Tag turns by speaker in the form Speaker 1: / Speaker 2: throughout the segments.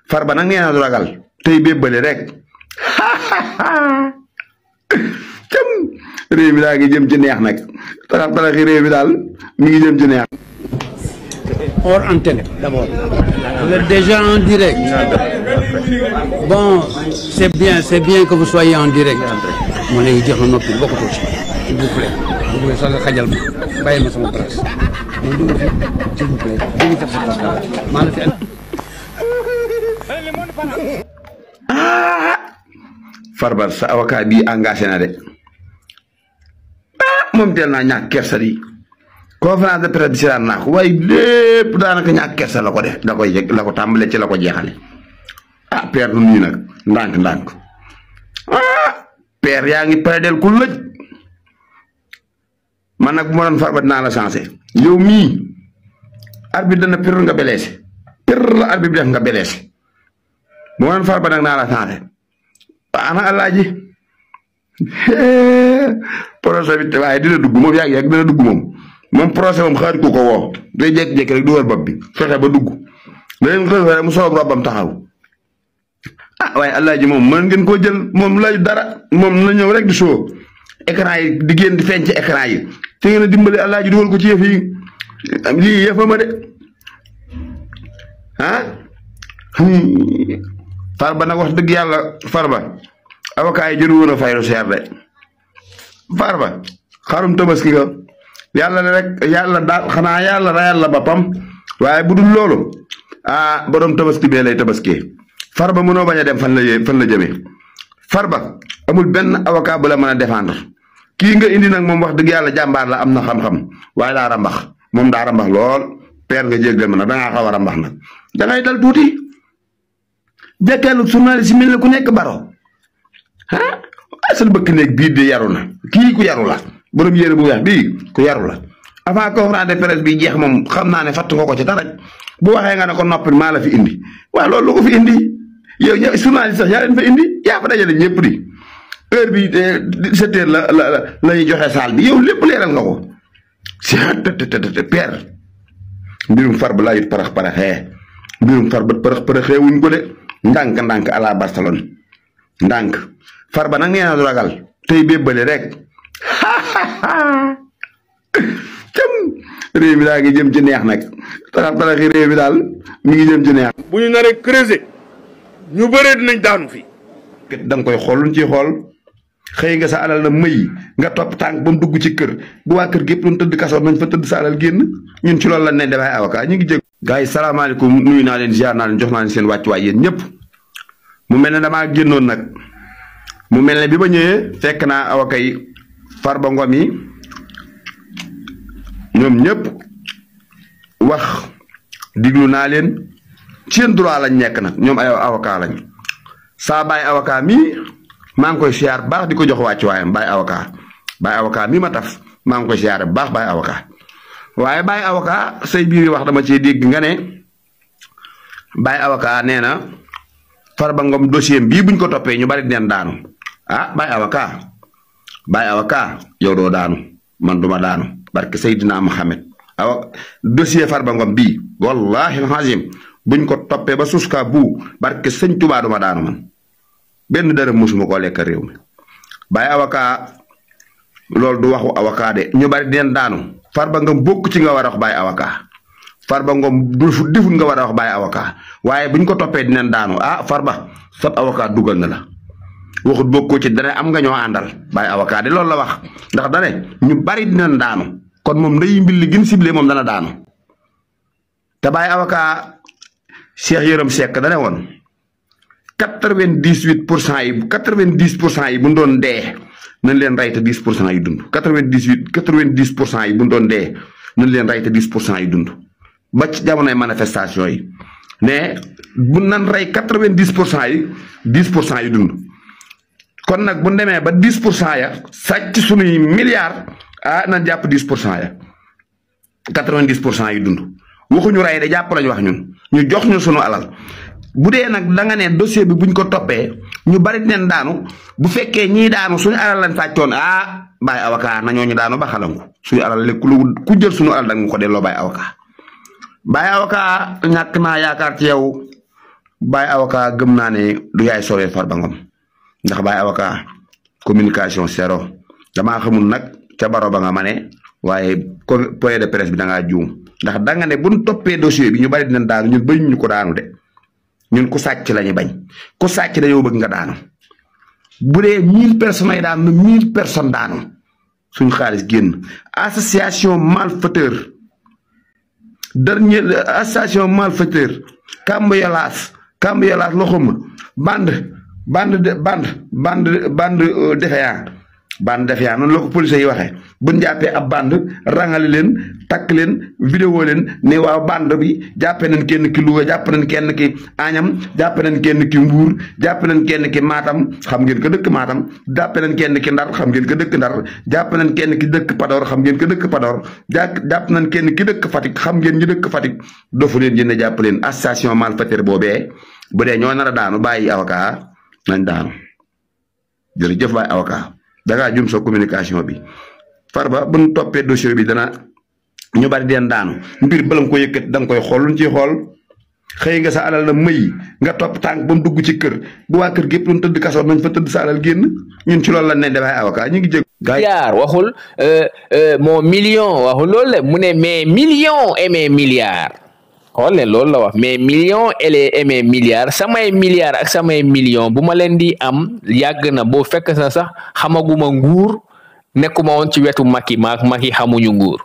Speaker 1: Farba nag nee na du ragal tey bébbale rek cam réew mi daa ngi jëm ci neex nag taraxi réew mi daal mi ngi jëm ci neex.
Speaker 2: Hors antenne d'abord. Vous êtes déjà en direct. Bon, c'est bien que vous soyez en direct. Mon lay jox na noppi bokkatu ci s'il vous plaît. Vous pouvez sax xajal ma bàyyi ma sama place. Mais dugg fi s'il vous plaît. Dugg ci sa place. Maa la fi
Speaker 1: Farba sa avocat bi engagé na de moom teel naa ñàkk kersa di conférence de presse bi si daan naa ko waaye lépp daanaka ñàkk kersa la ko def la ko tàmbale ci la ko jeexale père du nuyu nag ndànk père yaa ngi plaidel ku lëj man nag bu ma doon Farba dinaa la changé yow mii arbitre dana pir nga beleese pir la arbitre bi def nga beleese bu ma doon Farba nag naa la changé ana alaaji procès bi waaye dina dugg moom yàgg dina dugg moom procès moom xaar ko woo day jékki-jékki rek du war bopp bi fexe ba dugg da leen xëy rek mu soob robbam taxaw waaye alaaji moom mën ngeen koo jël moom lay dara moom na ñëw rek di soo écran yi di génn di feeñ ci écran yi te ngeen a dimbali alaaji dugal ko ci yëf yi lii yëfama de Farba nag wax dëgg yàlla Farba avocat yi jëru woon a fayru seer de Farba xarum tabaski nga yàlla rek yàlla daal xanaa yàlla rayal la boppam waaye bu dul loolu borom tabaski bee lay tabaskee Farba mënoo bañ a dem fan la jëmee Farba amul benn avocat bu la mën a défendre kii nga indi nag moom wax dëgg yàlla jàmbaar la am na xam-xam waaye daa rambax moom daa rambax lool père nga jéggal ma nag dangaa xaw a rambax nag dangay dal tuuti jekkeelu journaliste mel ne ku nekk baro asal bëkk néeg bii de yaru na kii ku yaru la borom yére bu weex bii ku yaru la avant conférence de presse bi jeex moom xam naa ne fatt nga ko ci dara bu waxee nga ne ko noppi maa la fi indi waaw loolu lu ko fi indi yow journaliste sax yaa leen fa indi yaa fa dajale ñëpp di heure bi 7 heures la ñuy joxe saal bi yow lépp leeral nga ko si père mbirum Farba laa yit paraxee mbirum Farba paraxee wuñ ko de ndànk à la Barcelone ndànk Farba nag nee na du ragal tey bébbale rek cam réew mi daa ngi jëm ci neex nag taraxi réew mi daal mi ngi jëm ci neex.
Speaker 3: bu ñu naree creuser ñu bëree dinañ daanu fii.
Speaker 1: da nga koy xool luñ ciy xool xëy nga sa alal na mëy nga topp tànk ba mu dugg ci kër bu waa kër gépp doon tëdd kasoon nañ fa tëdd sa alal génn ñun ci loolu lañ ne dafay avocat ñu ngi jég. gars yi salaamaaleykum nuyu naa leen ziar naa leen jox naa leen seen wàccuwaay yéen ñëpp mu mel ne damaa génnoon nag mu mel ne bi ma ñëwee fekk naa avocat yi Farba Ngom yi ñoom ñëpp wax diglu naa leen seen droit lañ nekk nag ñoom ay avocat lañ saa baay avocat mi maa ngi koy siyaar baax di ko jox wàccuwaayam baay avocat mi ma taf maa ngi koy siyaar baax baay avocat waaye baay avocat say biir wax dama cee dégg nga ne baay avocat nee na Farba Ngom dossier bii buñ ko toppee ñu bari dinañ daanu baay avocat yow doo daanu man duma daanu barke Seydina Mohamed dossier Farba Ngom bii wallahi alazim buñ ko toppee ba suska bu barke sëñ Tuubaa duma daanu man benn dërëm musuma koo lekk réew mi baay avocat loolu du waxu avocat de ñu bari dinañ daanu Farba Ngom bokk ci nga war a wax baay avocat Farba Ngom deful nga war a wax baay avocat waaye buñ ko toppee dinañ daanu Farba sab avocat dugal na la waxut bokkoo ci dara am nga ñoo àndal baay avocat de loolu la wax ndax dane ñu bari dinañ daanu kon moom nday mbil li gën ciblé moom dana daanu te baay avocat Cheikh Yérim Seck dane woon 98% yi 90% yi bu doon dee nañ leen rey te 10% yi dund 90% yi bu doon dee nañ leen rey te 10% yi dund ba ci jamonoy manifestation yi mais bu nan rey 90% yi 10% yi dund kon nag bu demee ba 10% ya sàcc sunuy milliards nañ jàpp 10% ya 90% yi dund waxuñu rey de jàpp lañu wax ñun ñu jox ñu sunu alal bu dee nag da nga ne dossier bi buñ ko toppee ñu bari dinañ daanu bu fekkee ñii daanu suñu alal lañ sàccoon baay avocat nañoo ñu daanu ba xalangu suñu alal léegi ku jël suñu alal da nga ko delloo baay avocat ñàkk naa yaakaar ci yow Baye avocat gëm naa ne du yaay soowee Farba Ngom ndax Baye avocat communication zéro damaa xamul nag ca baro ba nga ma ne waaye point de presse bi da ngaa juum ndax da nga ne bu ñu toppee dossier bi ñu bari dinañ daanu ñun bañ ñu ko daanu de ñun ku sàcc lañu bañ ku sàcc dañoo bëgg nga daanu bu dee 1000 personnes ay daanu 1000 personnes daanu suñu xaalis génn association malfaiteur association malfaiteur cambriolage loxuma bande défaillant noonu la ko police yi waxee buñ jàppee ab bande rangale leen takk leen vidéo leen ne waaw bande bi jàppee nañ kenn ki Louga jàpp nañ kenn ki Agnam jàpp nañ kenn ki Mbuur jàpp nañ kenn ki Matam xam ngeen ko dëkk Matam jàpp nañ kenn ki Ndar xam ngeen ko dëkk Ndar jàpp nañ kenn ki dëkk Podor xam ngeen ko dëkk Podor jàpp nañ kenn ki dëkk Fatick xam ngeen ñi dëkk Fatick dofu leen yéen a jàpp leen association malfaiteur boobee bu dee ñoo nar a daanu bàyyi avocat nañ daanu jërëjëf bàyyi avocat da ngaa jum sa communication bi Farba bu ñu toppee dossier bi dana ñu bari den daanu mbir bala nga ko yëkkat da nga koy xool lu ñu ciy xool xëy nga sa alal na mëy nga topp tànk ba mu dugg ci kër bu waa kër gépp doon tëdd kaso nañ fa tëdd sa alal génn ñun ci loolu lañ ne dafay avocat ñu ngi jég
Speaker 4: milliard waxul mon million waxul loolu la mu ne mes millions et mes milliards xool leen loolu la wax mes millions et mes milliards samay milliards ak samay millions bu ma leen di am yàgg na boo fekk sa sax xamaguma nguur nekkuma woon ci wetu Macky maak Macky xamuñu nguur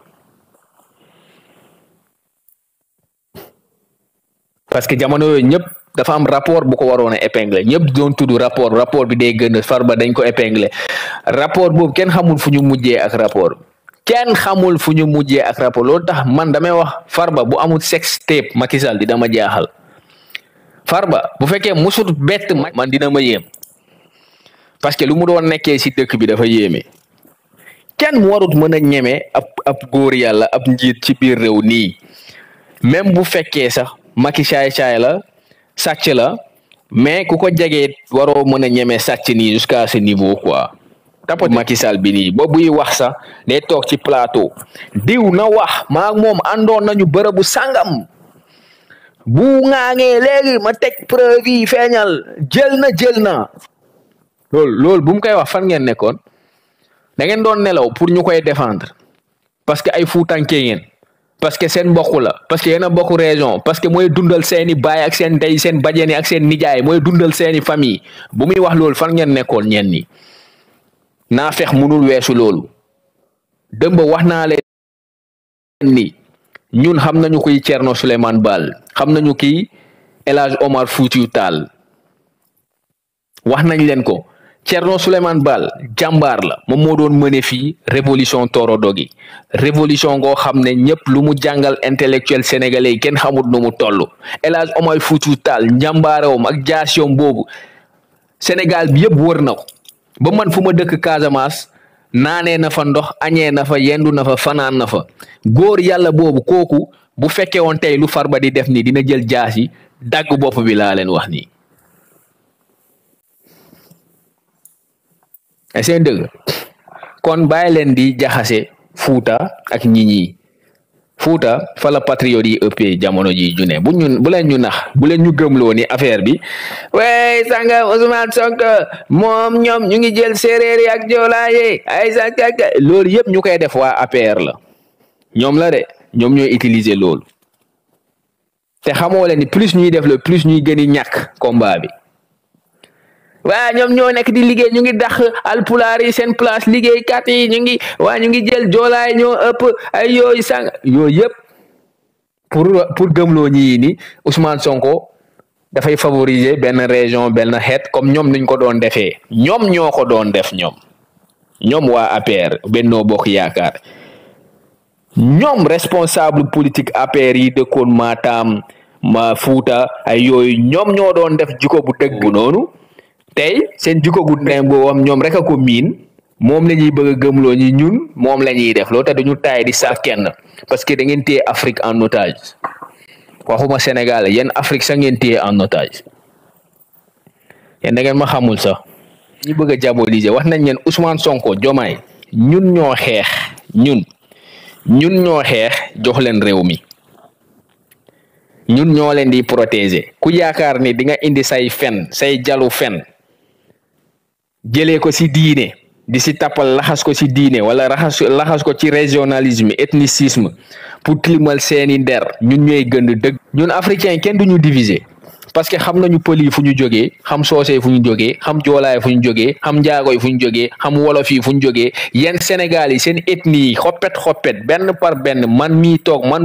Speaker 4: parce que jamono yooyu ñëpp dafa am rapport bu ko waroon a épingler ñëpp doon tudd rapport bi day gën a Farba dañ ko épingler rapport boobu kenn xamul fu ñu mujjee ak rapport kenn xamul fu ñu mujjee ak rapport loolu tax man damay wax Farba bu amul sex tape Macky Sall di dama jaaxal Farba bu fekkee musut bett man dina ma yéem parce que lu mu doon nekkee si dëkk bi dafa yéeme kenn mu warut mën a ñeme ab góor yàlla ab njiit ci biir réew nii même bu fekkee sax Macky caay la sàcc la mais ku ko jegee waroo mën a ñeme sàcc nii jusqu'à ce niveau quoi tapo Macky Sall bi nii ba buy wax sax day toog ci plateau diw na wax maa moom àndoon nañu bërëbu sàngam bu ŋaangee léegi ma teg preuve yi feeñal jël na loolu bu mu koy wax fan ngeen nekkoon da ngeen doon nelaw pour ñu koy défendre parce que ay fuutanke ngeen parce que seen mbokk la parce que yéen a bokk région parce que mooy dundal seeni baay ak seen ndey seen bajeni ak seen nijaay mooy dundal seeni famille bu muy wax loolu fan ngeen nekkoon ñeen ñi naa fex munul weesu loolu dëmb wax naa leen ni ñun xam nañu kuy Thierno Souleymane Baal xam nañu kii El Hadj Omar Foutiyou Tall wax nañ leen ko Thierno Souleymane Baal jàmbaar la moom moo doon mëne fii révolution Torodogi révolution ngoo xam ne ñëpp lu mu jàngal intellectuel sénégalais yi kenn xamut nu mu toll El Hadj Omar Foutiyou Tall njàmbaareewam ak jaasiyoom boobu Sénégal bi yëpp wër na ko ba man fu ma dëkk Casamance naanee na fa ndox añee na fa yendu na fa fanaan na fa góor yàlla boobu kooku bu fekkee woon tey lu Farba di def nii dina jël jaas yi dagg bopp bi laa leen wax nii seen dëgg kon bàyyi leen di jaxase Fuuta ak ñi Fuuta fa la patriote yi ëppee jamono ji june bu leen ñu nax bu leen ñu gëmloo ni affaire bi wey sanga Ousmane Sonko moom ñoom ñu ngi jël séeréer yi ak joolaaye ay sanga loolu yëpp ñu koy def waa APR la ñoom la de ñoom ñooy utiliser loolu te xamoo leen ni plus ñuy def le plus ñuy gën a ñàkk combat bi waa ñoom ñoo nekk di liggéey ñu ngi dax alpulaar yi seen place liggéeykat yi ñu ngi jël joolaay ñoo ëpp ay yooyu sang yooyu yëpp pour gëmloo ñi ni Ousmane Sonko dafay favoriser benn région benn xeet comme ñoom nuñ ko doon defee ñoom ñoo ko doon def ñoom waa APR Benno Bokk Yaakaar ñoom responsable politique APR yi dëkkoon Matam ma Fuuta ay yooyu ñoom ñoo doon def jikko bu dëgg noonu tey seen jikko gu neex boobu am ñoom rek a ko miin moom la ñuy bëgg a gëmloo ñi ñun moom la ñuy def loolu te duñu taay di sax kenn parce que da ngeen téye Afrique en otage waxuma Sénégal yéen Afrique sax ngeen téye en otage yéen da ngeen ma xamul sax ñu bëgg a diaboliser wax nañ leen Ousmane Sonko Diomaye ñun ñoo xeex ñun ñoo xeex jox leen réew mi ñun ñoo leen di protéger ku yaakaar ni di nga indi say fen say jalu fen jëlee ko ci diine di ci tappal laxas ko ci diine wala laxas ko ci régionalisme ethnicisme pour tilimal seeni der ñun ñooy gën dëgg ñun africain kenn duñu diviser parce que xam nañu pël yi fu ñu jógee xam soosee fu ñu jógee xam joolaay fu ñu jógee xam njaago yi fu ñu jógee xam wolof yi fu ñu jógee yéen Sénégal yi seen ethnie yi xoppet benn par benn man mii toog man